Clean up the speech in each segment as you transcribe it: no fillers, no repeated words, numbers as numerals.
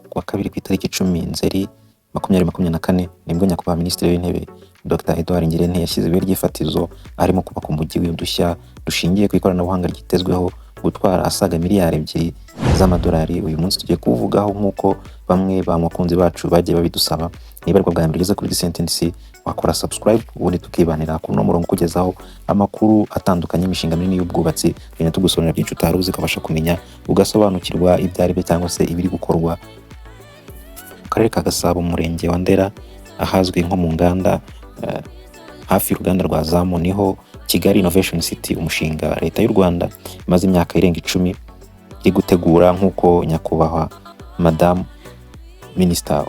Ku wa kabiri, ku itariki 10 Nzeri 2024, nibwo Nyakubahwa Minisitiri w'Intebe Dr Edouard Ngirente yashyize ibuye ry'ifatizo arimo kubaka umujyi w'udushya dushingiye ku ikoranabuhanga ryitezweho gutwara asaga miliyari 2 z'amadolari. Uyu munsi tugiye kuwuvugaho nk'uko bamwe ba bakunzi bacu bagiye babidusaba. Niba aribwo bwa mbere ugeze kuri Decent, wakora subscribe, ubundi tukibanira kuri uno murongo kugezaho amakuru atandukanye y'imishinga minini y'ubwubatsi. Tugenda tugusobanurira byinshi utari uzi, ukabasha kumenya, ugasobanukirwa ibyo ari byo cyangwa se ibiri gukorwa mu karere ka Gasabo, mu murenge wa Ndera, ahazwi nko mu nganda, hafi y'uruganda rwa Zamu. Niho Kigali Innovation City, umushinga Leta y'u Rwanda imaze imyaka irenga 10 iri gutegura, nk'uko Nyakubahwa Madamu Minisita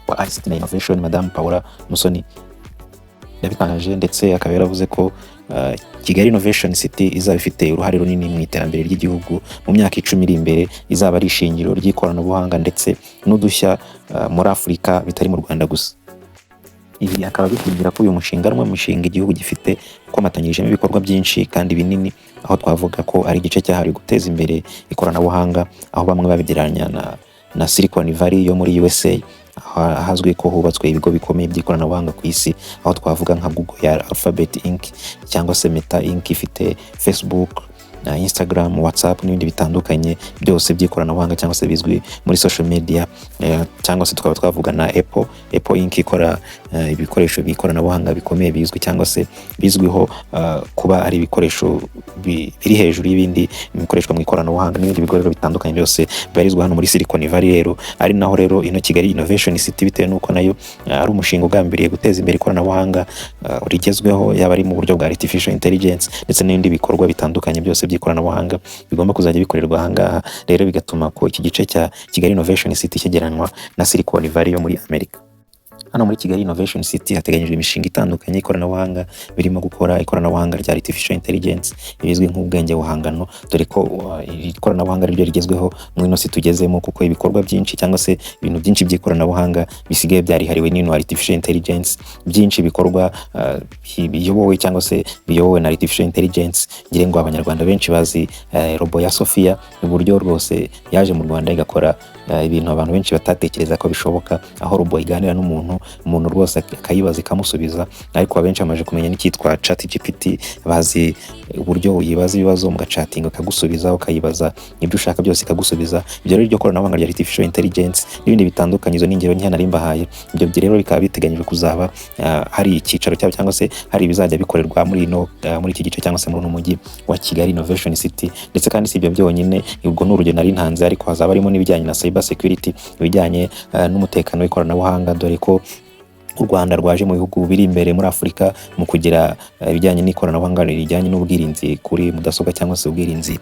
wa ICT na Innovation, Madamu Paula Musoni, yabitangaje, ndetse akaba yaravuze ko Kigali Innovation City izaba ifite uruhare runini mu iterambere ry'igihugu mu myaka 10 iri imbere, izaba ari ishingiro ry'ikoranabuhanga ndetse n'udushya muri Afurika, bitari mu Rwanda gusa. Ibi akaba bishingira ko uyu mushinga ari umwe mu mishinga igihugu gifite ukomatanyirijemo ibikorwa byinshi kandi binini, aho twavuga ko ari igice cyahariwe guteza imbere ikoranabuhanga, aho bamwe babigereranya na Silicon Valley yo muri USA, ahazwi ko hubatswe ibigo bikomeye by'ikoranabuhanga ku isi, aho twavuga nka Google ya Alphabet Inc cyangwa se Meta Inc ifite Facebook na Instagram, WhatsApp n'ibindi bitandukanye byose by'ikoranabuhanga cyangwa se bizwi muri social media, cyangwa se tukaba twavuga na Apple Inc ikora ibikoresho by'ikoranabuhanga bikomeye bizwi cyangwa se bizwiho kuba ari ibikoresho biri hejuru y'ibindi bikoreshwa mu ikoranabuhanga, n'ibindi bigo rero bitandukanye byose bibarizwa hano muri Silicon Valley. Rero ari naho rero ino Kigali Innovation City, bitewe n'uko nayo ari umushinga ugambiriye guteza imbere ikoranabuhanga rigezweho, yaba ari mu buryo bwa artificial intelligence ndetse n'ibindi bikorwa bitandukanye byose by'ikoranabuhanga bigomba kuzajya bikorerwa ahangaha. Rero bigatuma ko iki gice cya Kigali Innovation City cyegeranywa na Silicon Valley yo muri Amerika. Hano muri Kigali Innovation City hateganyijwe imishinga itandukanye y'ikoranabuhanga, birimo gukora ikoranabuhanga rya artificial intelligence, ibizwi nk'ubwenge buhangano, dore ko iri koranabuhanga ariryo rigezweho mu ino si tugezemo, kuko ibikorwa byinshi cyangwa se ibintu byinshi by'ikoranabuhanga bisigaye byarihariwe n'ino artificial intelligence. Byinshi bikorwa biyobowe cyangwa se biyobowe na artificial intelligence. Ngira ngo Abanyarwanda benshi bazi robo ya Sofia, uburyo rwose yaje mu Rwanda igakora ibintu abantu benshi batatekereza ko bishoboka, aho robo iganira n'umuntu, umuntu rwose akayibaza ikamusubiza. Ariko abenshi bamaze kumenya n'icyitwa ChatGPT, bazi uburyo uyibaza ibibazo mugacatinga ikagusubiza, ukayibaza ibyo ushaka byose ikagusubiza. Ibyo rero, iryo koranabuhanga rya artificial intelligence n'ibindi bitandukanye, izo ni ingero nke nari mbahaye. Ibyo rero bikaba biteganyijwe kuzaba hari icyicaro cyabo cyangwa se hari ibizajya bikorerwa muri iki gice cyangwa se muri uno mujyi wa Kigali Innovation City. Ndetse kandi si ibyo byonyine, ubwo ni urugero nari ntanze, ariko hazaba harimo n'ibijyanye na cyber security, ibijyanye n'umutekano w'ikoranabuhanga, dore ko u Rwanda rwaje mu bihugu biri imbere muri Afurika mu kugira ibijyanye n'ikoranabuhanga rijyanye n'ubwirinzi kuri mudasobwa cyangwa se ubwirinzi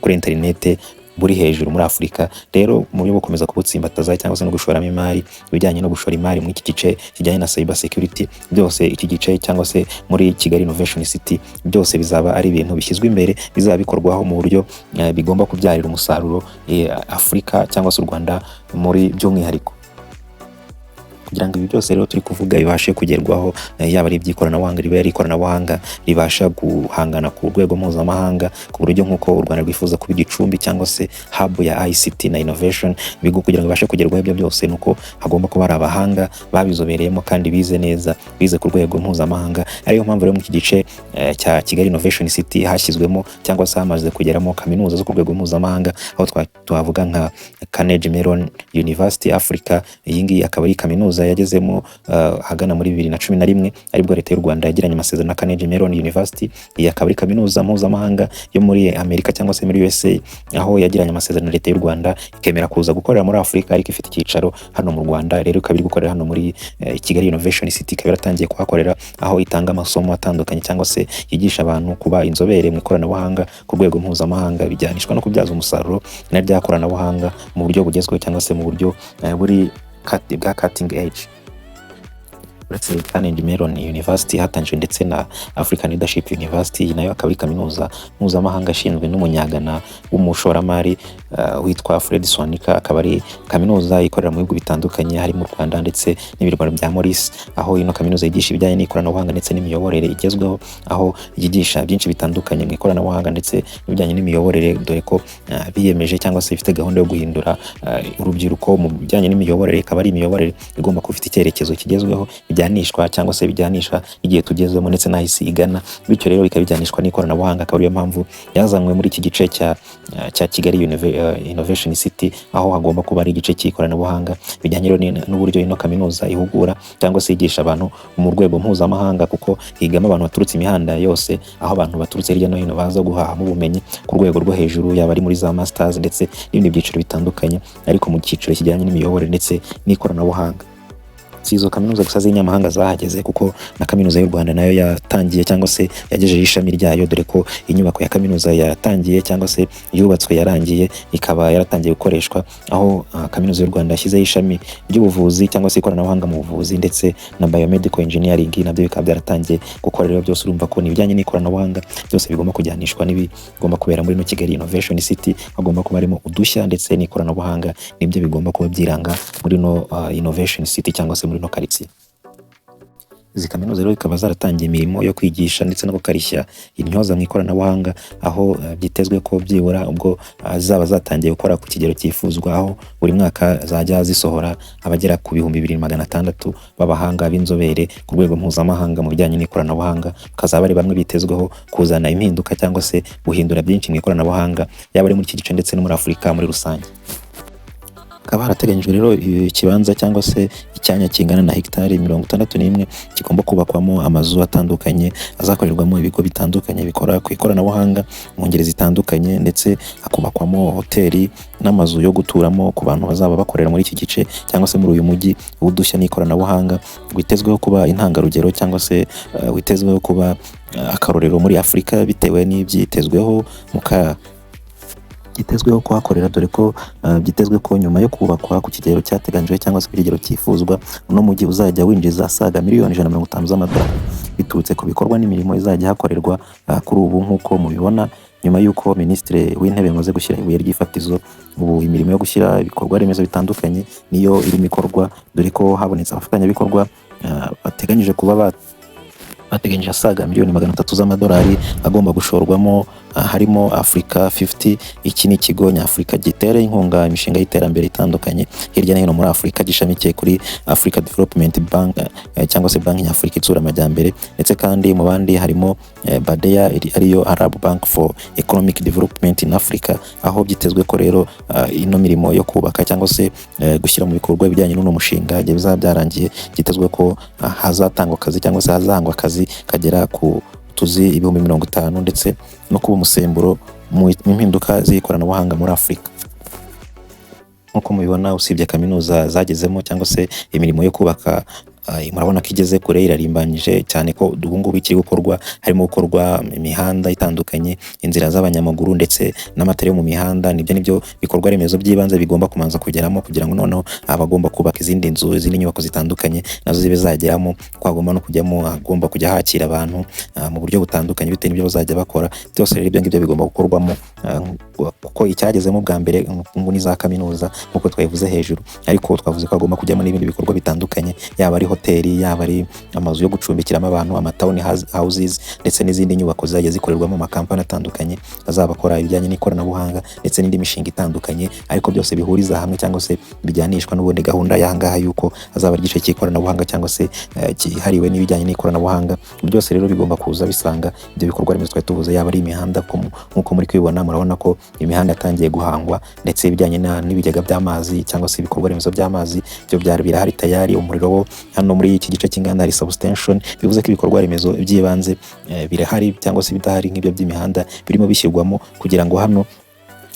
kuri interinete buri hejuru muri Afurika. Rero mu buryo bwo gukomeza kubutsimbataza cyangwa se no gushoramo imari, ibijyanye no gushora imari muri iki gice kijyanye na cyber security byose, iki gice cyangwa se muri Kigali Innovation City, byose bizaba ari ibintu bishyizwe imbere, bizaba bikorwaho mu buryo bigomba kubyarira umusaruro Afurika cyangwa se u Rwanda muri by'umwihariko. Kugira ngo ibi byose rero turi kuvuga bibashe kugerwaho, yaba ari iby'ikoranabuhanga, riba ari ikoranabuhanga ribasha guhangana ku rwego mpuzamahanga, ku buryo nk'uko u Rwanda rwifuza kuba igicumbi cyangwa se hub ya ICT na innovation bigo, kugira ngo bibashe kugerwaho ibyo byose, nuko hagomba kuba hari abahanga babizobereyemo kandi bize neza, bize ku rwego mpuzamahanga. Ariyo mpamvu rero mu iki gice cya Kigali Innovation City hashyizwemo cyangwa se hamaze kugeramo kaminuza zo ku rwego mpuzamahanga, aho twavuga nka Carnegie Mellon University Africa. Iyi ngiyi akaba ari kaminuza yagezemo ahagana muri 2011, aribwo Leta y'u Rwanda yagiranye amasezerano na Carnegie Mellon University. Iyi akaba ari kaminuza mpuzamahanga yo muri Amerika cyangwa se muri USA, aho yagiranye amasezerano na Leta y'u Rwanda, ikemera kuza gukorera muri Afurika, ariko ifite icyicaro hano mu Rwanda. Rero ikaba iri gukorera hano muri Kigali Innovation City, ikaba yaratangiye kuhakorera, aho itanga amasomo atandukanye cyangwa se yigisha abantu kuba inzobere mu ikoranabuhanga ku rwego mpuzamahanga, bijyanishwa no kubyaza umusaruro na rya koranabuhanga mu buryo bugezweho cyangwa se mu buryo buri bwa cutting edge. Uretse Carnegie Mellon University, hatangijwe ndetse na African Leadership University. Iyi nayo akaba ari kaminuza mpuzamahanga ishinzwe n'umunyagana w'umushoramari witwa Fred Swaniker. Akaba ari kaminuza ikorera mu bihugu bitandukanye, harimo u Rwanda ndetse n'ibirwa bya Maurice, aho ino kaminuza yigisha ibijyanye n'ikoranabuhanga ndetse n'imiyoborere igezweho, aho yigisha byinshi bitandukanye mu ikoranabuhanga ndetse n'ibijyanye n'imiyoborere, dore ko biyemeje cyangwa se ifite gahunda yo guhindura urubyiruko mu bijyanye n'imiyoborere. Ikaba ari imiyoborere igomba kuba ifite icyerekezo kigezweho, bijyanishwa cyangwa se bijyanisha igihe tugezemo ndetse n'aho isi igana. Bityo rero bikaba bijyanishwa n'ikoranabuhanga, akaba ariyo mpamvu yazanywe muri iki gice cya Kigali Innovation City, aho hagomba kuba ari igice cy'ikoranabuhanga. Bijyanye rero n'uburyo ino kaminuza ihugura cyangwa se yigisha abantu mu rwego mpuzamahanga, kuko higamo abantu baturutse imihanda yose, aho abantu baturutse hirya no hino baza guhahamo ubumenyi ku rwego rwo hejuru, yaba ari muri za masters ndetse n'ibindi byiciro bitandukanye, ariko mu cyiciro kijyanye n'imiyoborere ndetse n'ikoranabuhanga. Si izo kaminuza gusa z'inyamahanga zahageze, kuko na Kaminuza y'u Rwanda nayo yatangiye cyangwa se yagejeje ishami ryayo, dore ko inyubako ya kaminuza yatangiye cyangwa se yubatswe yarangiye, ikaba yaratangiye gukoreshwa, aho Kaminuza y'u Rwanda yashyizeho ishami ry'ubuvuzi cyangwa se ikoranabuhanga mu buvuzi ndetse na biomedical engineering, nabyo bikaba byaratangiye gukora. Rero byose urumva ko ni ibijyanye n'ikoranabuhanga, byose bigomba kujyanishwa n'ibigomba kubera muri no Kigali Innovation City. Hagomba kuba harimo udushya ndetse n'ikoranabuhanga, nibyo bigomba kuba byiranga muri no Innovation City cyangwa se muri no quartier. Izi kaminuza rero zikaba zaratangiye imirimo yo kwigisha ndetse no gukarishya intyoza mu ikoranabuhanga, aho byitezwe ko byibura ubwo zaba zatangiye gukora ku kigero cyifuzwa, aho buri mwaka zajya zisohora abagera ku 2600 b'abahanga b'inzobere ku rwego mpuzamahanga mu bijyanye n'ikoranabuhanga, bakazaba ari bamwe bitezweho kuzana impinduka cyangwa se guhindura byinshi mu ikoranabuhanga, yaba ari muri iki gice ndetse no muri Afurika muri rusange. Hakaba harateganyijwe rero ikibanza cyangwa se icyanya kingana na hegitari 61 kigomba kubakwamo amazu atandukanye azakorerwamo ibigo bitandukanye bikora ku ikoranabuhanga mu ngeri zitandukanye, ndetse hakubakwamo hoteli n'amazu yo guturamo ku bantu bazaba bakorera muri iki gice cyangwa se muri uyu mujyi w'udushya n'ikoranabuhanga, witezweho kuba intangarugero cyangwa se witezweho kuba akarorero muri Afurika, bitewe n'ibyitezweho mu byitezweho kuhakorera, dore ko byitezwe ko nyuma yo kubakwa ku kigero cyateganyijwe cyangwa se ku kigero cyifuzwa, uno mujyi uzajya winjiza asaga miliyoni 150 z'amadolari biturutse ku bikorwa n'imirimo izajya ihakorerwa. Kuri ubu, nk'uko mubibona, nyuma y'uko Minisitiri w'Intebe yamaze gushyira ibuye ry'ifatizo, ubu imirimo yo gushyira ibikorwa remezo bitandukanye niyo irimo ikorwa, dore ko habonetse abafatanyabikorwa bateganyije kuba bateganyije asaga miliyoni 300 z'amadolari agomba gushorwamo, harimo Africa 50. Iki ni ikigo nyafurika gitera inkunga imishinga y'iterambere itandukanye hirya no hino muri Afurika, gishamikiye kuri Africa Development Bank cyangwa se Banki Nyafurika Itsura Amajyambere. Ndetse kandi mu bandi harimo BADEA, ariyo Arab Bank for Economic Development in Africa, aho byitezwe ko rero ino mirimo yo kubaka cyangwa se gushyira mu bikorwa ibijyanye n'uno mushinga, igihe bizaba byarangiye, byitezwe ko hazatangwa akazi cyangwa se hazahangwa akazi kagera ku tuzi 50,000, ndetse no kuba umusemburo mu mpinduka z'ikoranabuhanga muri Afurika. Nk'uko mubibona, usibye kaminuza zagezemo cyangwa se imirimo yo kubaka murabona ko igeze kure, irarimbanyije cyane, ko ubu ngubu ikiri gukorwa harimo gukorwa imihanda itandukanye, inzira z'abanyamaguru ndetse n'amatara yo mu mihanda. Nibyo bikorwa remezo by'ibanze bigomba kubanza kugeramo kugira ngo noneho abagomba kubaka izindi nzu, izindi nyubako zitandukanye nazo zibe zageramo, ko hagomba no kujyamo, hagomba kujya hakira abantu mu buryo butandukanye bitewe n'ibyo bazajya bakora byose. Rero ibyo ngibyo bigomba gukorwamo, kuko icyagezemo bwa mbere ubu ni za kaminuza nk'uko twabivuze hejuru, ariko twavuze ko hagomba kujyamo n'ibindi bikorwa bitandukanye, yaba ari hoteli, yaba ari amazu yo gucumbikiramo abantu, ama town houses, ndetse n'izindi nyubako zizajya zikorerwamo amakampani atandukanye azaba akora ibijyanye n'ikoranabuhanga ndetse n'indi mishinga itandukanye, ariko byose bihuriza hamwe cyangwa se bijyanishwa n'ubundi gahunda y'aha ngaha y'uko azaba ari igice cy'ikoranabuhanga cyangwa se cyihariwe n'ibijyanye n'ikoranabuhanga. Byose rero bigomba kuza bisanga ibyo bikorwa remezo twari tuvuze, yaba ari imihanda, nk'uko muri kubibona, murabona ko imihanda yatangiye guhangwa, ndetse ibijyanye n'ibigega by'amazi cyangwa se ibikorwa remezo by'amazi byo byari birahari tayari. Umuriro wo hano muri iki gice cy'inganda hari substation, bivuze ko ibikorwa remezo by'ibanze birahari cyangwa se ibidahari nk'ibyo by'imihanda birimo bishyirwamo kugira ngo hano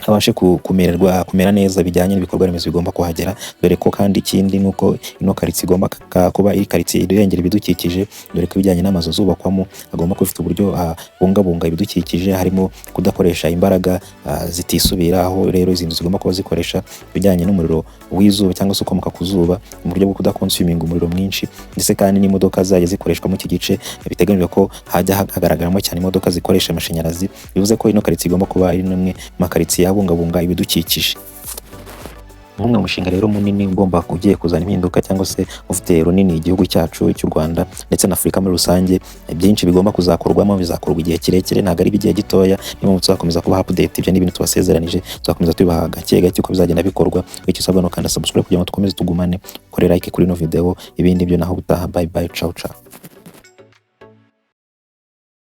Habashe kumererwa kumera neza bijyanye n'ibikorwa remezo bigomba kuhagera. Dore ko kandi ikindi ni uko ino karitsiye igomba kuba iri karitsiye irengera ibidukikije, dore ko ibijyanye n'amazu azubakwamo agomba kuba afite uburyo bungabunga ibidukikije, harimo kudakoresha imbaraga zitisubira. Aho rero izi nzu zigomba kuba zikoresha ibijyanye n'umuriro w'izuba cyangwa se ukomoka ku zuba, mu buryo bwo kudaconsuminga umuriro mwinshi. Ndetse kandi n'imodoka zajya zikoreshwa muri iki gice, biteganyijwe ko hajya hagaragaramo cyane imodoka zikoresha amashanyarazi. Bivuze ko ino karitsiye igomba kuba ari n'imwe mu makaritsiye abungabunga ibidukikije. Nk'umwe mu mushinga rero munini ugomba ugiye kuzana impinduka cyangwa se ufite runini igihugu cyacu cy'u Rwanda ndetse na Afurika muri rusange, byinshi bigomba kuzakorwamo bizakorwa igihe kirekire, ntabwo ari igihe gitoya. Niyo mpamvu tuzakomeza kubaha update. Ibyo ni ibintu tubasezeranije, tuzakomeza tubibaha gake gake uko bizagenda bikorwa. Icyo usabwa ni ukanda subscribe kugira ngo dukomeze tugumane, ukore like kuri ino video. Ibindi byo naho ubutaha. Bye bye, ciao ciao.